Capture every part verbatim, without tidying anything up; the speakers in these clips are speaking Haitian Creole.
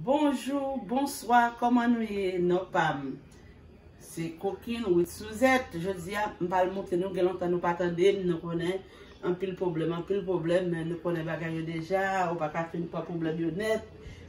Bonjou, bonswa, kòman nou ye, nò pa m? Se Kokin Ruth Suzette. Jodi a, m pral montre nou, gen lontan nou pa tande m, nou konnen anpil pwoblèm, anpil pwoblèm, men nou konnen bagay yo deja, ou pa ka fin pran pwoblèm yo nèt.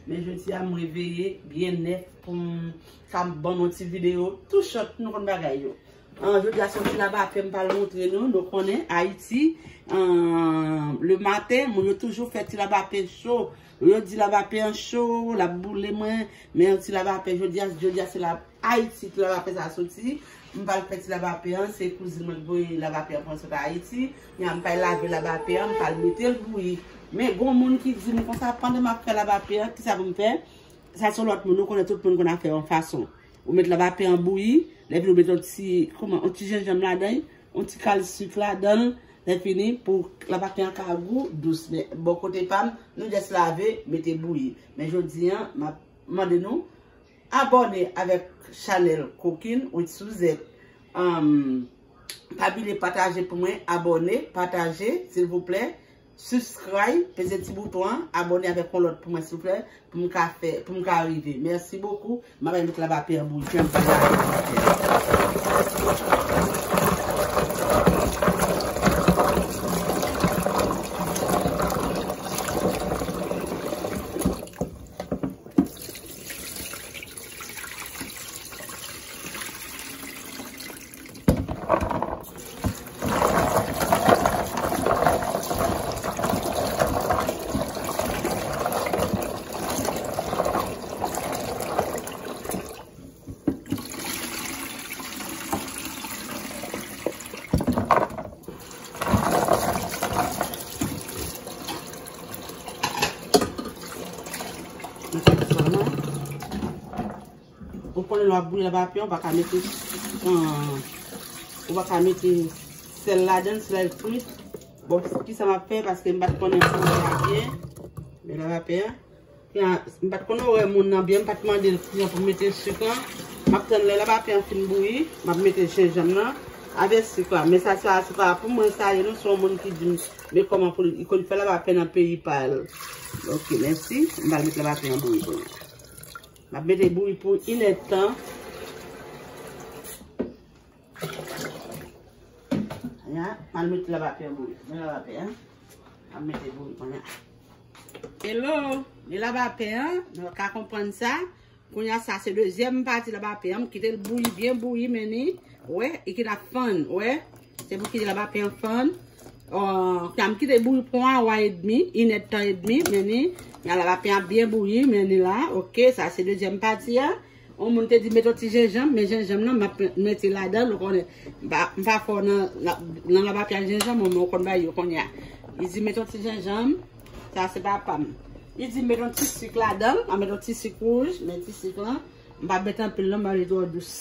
Men jodi a, m reveye byen nèf pou m ka ban nou ti videyo tou chòt, nou konn bagay yo. An, jodi a se yon ti labapen m pral montre nou. Nou konnen Ayiti, an, le maten, moun yo toujou fè ti labapen cho. Yo di labapen an cho, l ap boule mwen, men yon ti labapen jodi a, jodi a se la Ayiti ti labapen sa soti. M pral fè ti labapen an, se kouzin mwen ki voye labapen an pou mwen sot Ayiti. Kounya m pral lave labapen an, m pral mete l bouyi. Men gon moun ki di m konsa, pandan m ap fè labapen an, kisa pou m fè? Sa se yon lòt moun, nou konnen tout moun konn ap fè yon fason. Ou met labapen an bouyi, lè fini ou met yon ti, kòman, yon ti jenjanm ladan, yon ti kal sik ladan, lè fini pou labapen an ka gou dous. Men bò kote pa m, nou jis lave, mete bouyi. Men jodi a, m ap mande nou abòne avèk chanèl Kokin Ruth Suzette. Anm, pa bliye pataje pou mwen, abòne, pataje, silvouplè. Subscribe, peze ti bouton an, abòne avèk yon lòt pou mwen, silvouplè, pou m ka fè, pou m ka rive. Mèsi bokou. M ap met labapen an bouyi, fè m fè labapen. Ou konnen lè w ap bouyi labapen an, ou pa ka mete, an, ou pa ka mete sèl ladan l, si lè l frit. Bon, kisa m ap fè, paske m pa t konnen pou sa byen. Men labapen an, ya, m pa t konn orè moun nan byen, m pa t mande l kijan pou m mete sik lan. M ap tann lè labapen an fin bouyi, m ap mete jenjanm nan avèk sik la. Men sa, sa, se pa pou mwen sa ye, non, se yon moun ki di m, men kòman pou l, li konn fè labapen nan peyi pa l. Ok, mèsi. M pral met labapen an bouyi kounye a. M ap mete bouyi pou inèdtan. Ya, m al mete labapen an bouyi. Men labapen an. M ap mete bouyi kounye a. Hello, men labapen an, nou ka konprann sa. Kounye a sa se dezyèm pati labapen an. M kite l bouyi, byen bouyi, men ni, wè, li kin ap fann, wè. Se pou kite labapen an fann. Ò, kounye a m kite l bouyi pou yon awa edmi, inèdtan edmi, men ni, kounye a labapen an byen bouyi, men ni la, ok, sa se dezyèm pati a. Yon moun te di met yon ti jenjanm, men jenjanm nan, m ap mete ladan l, ou konnen. M pa, m pa fò nan, nan, nan labapen ak jenjanm, men ou konn bagay yo kounye a. Li di met yon ti jenjanm, sa se papa m. Li di met yon ti sik ladan l, m ap met yon ti sik wouj, men ti sik lan, m pa met anpil non, m pa vle twò dous.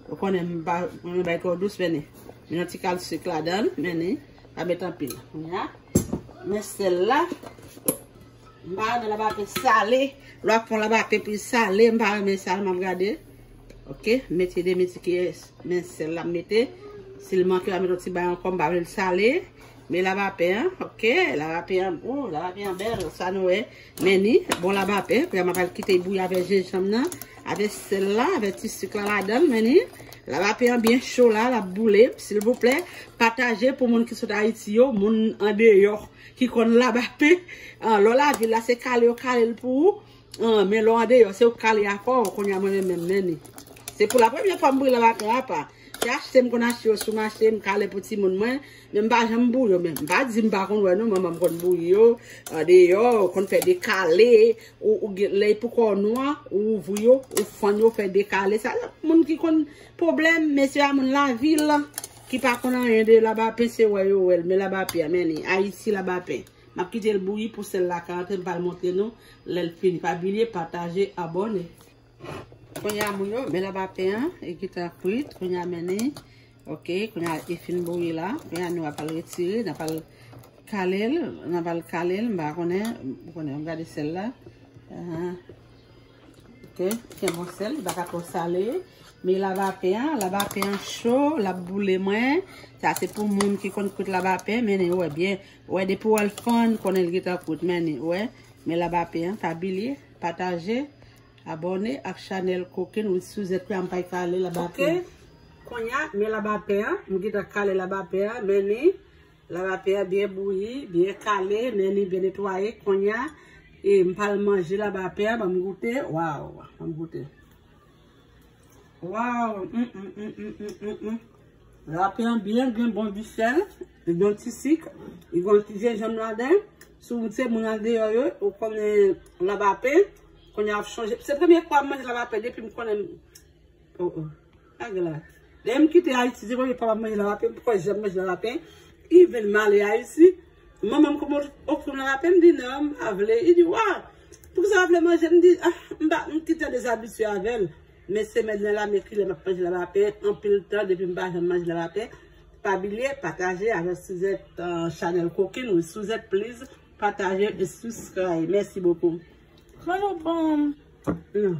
Ou konnen m pa renmen bagay twò dous, men ni. Men yon ti kal sik ladan l, men ni, pa met anpil. Kounye a, men sèl la. M pa renmen labapen sale. Lè w ap fè yon labapen pou l sale, m pa renmen sa, m ap gade. Ok, mete demi ti kiyè men sèl la m mete. Si l manke, m a mete yon ti bagay ankò, m pa vle l sale. Men labapen an, ok, labapen an, o, labapen an bèl, sa nou wè. Men ni, bon labapen, kounye a m ap al kite l bouyi avèk jenjanm nan, avèk sèl la, avèk ti sik la ladan l, men ni, labapen an byen cho la, l ap boule, silvouplè, pataje pou moun ki sot Ayiti yo, moun andeyò ki konn labapen. An, lè w lavil la, se kale yo kale l pou ou. An, men lè w andeyò, se ou k kale afè w, kounye a mwen menm, men ni. Se pou la premyè fwa m bouyi labapen apa. Se achte m konn achte yo sou mache, m kale pou timoun mwen, men m pa janm bouyi yo, men m pa di m pa konn wè non, manman m konn bouyi yo, andeyò, konn fè dekale, ou, ou gen, lè pou kò w nwa, ou ouvri yo, ou fann yo, fè dekale. Sa, moun ki konn pwoblèm, mesye a moun lavil, ki pa konn anyen de labapen, se wè yo wè l, men labapen, men ni, Ayiti labapen. M ap kite l bouyi pou sèl la ka antre, m pral montre nou lè l fini. Pa bliye pataje, abòne. Kounye a moun yo, men labapen an, e gentan kwit, kounye a men ni. Ok, kounye a e fin bouyi la. Kounye a nou ap al retire, n ap al kale l, n ap al kale l, m pa konnen, ou konnen, m gade sèl la. Ahan. Ok, fè bon sèl, li pa ka twò sale. Men labapen an, labapen an cho, l ap boule mwen. Sa se pou moun ki konn kwit labapen, men ni, ou wè byen, ou wè depi w wè l fann, konnen l gentan kwit, men ni, ou wè. Men labapen an, pa bliye, pataje, abòne ak chanèl Cooking with Suzette. Kounya m pral kale labapen. Ok. Kounya, men labapen an, m gentan kale labapen an, men ni labapen an byen bouyi, byen kale, men ni byen netwaye. Kounya, e m pral manje labapen an, ban m goute. Waw, ban m goute. Waw, mm, mm, mm. Lapen an byen gen bon di sèl, li gen ti sik, li gen ti jenjanm ladan. Si w se moun andeyò yo, ou konnen labapen, kounye a ap chanje. Se premye fwa m manje labapen depi m konnen. Oh, oh. Lage la. Depi m kite Ayiti, se premye fwa m ap manje labapen, m poko janm manje labapen. Even m ale Ayiti, manman m kòman ofri m labapen, m di non, m pa vle. Li di, waw, poukisa w pa vle manje? M di, ah, m pa, m gentan dezabitye avè l. Men semèn nan la, men kilè m ap manje labapen, anpil tan depi m pa janm manje labapen. Pa bliye pataje avèk Suzette, euh, chanèl Cooking with Suzette, please. Pataje e subscribe. Mèsi bokou. Kòno bon. Non.